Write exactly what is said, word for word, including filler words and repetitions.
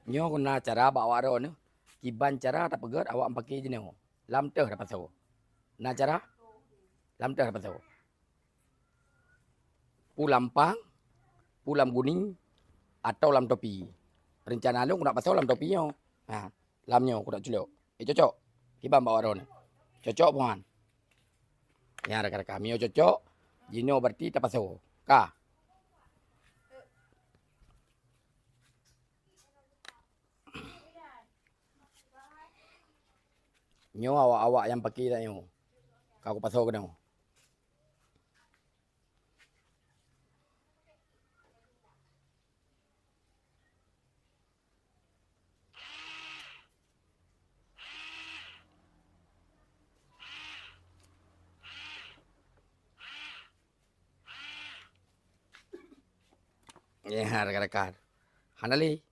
Nyoe na cara bak awak droeneuh, kiban cara tapeugét awak meupaké jinoe. Lam teuh tapasoe. Na cara? Lam teuh tapasoe. Pu lam pang, pu lam guning, atawa lam topi. Reuncana lôn keuneuk pasoe lam topi nyoe. Ha, lam nyoe keuneuk culok. Eh, cocok. Kiban bak awak droeneuh. Cocok, Puhan? Ya, rakan-rakan. Meunyoe cocok, jinoe berarti tapasoe. Ka. Nyoe awak-awak nyang paké tanyoe. Ka kupasoe keunoe. Ya, rakan-rakan. Hana lé.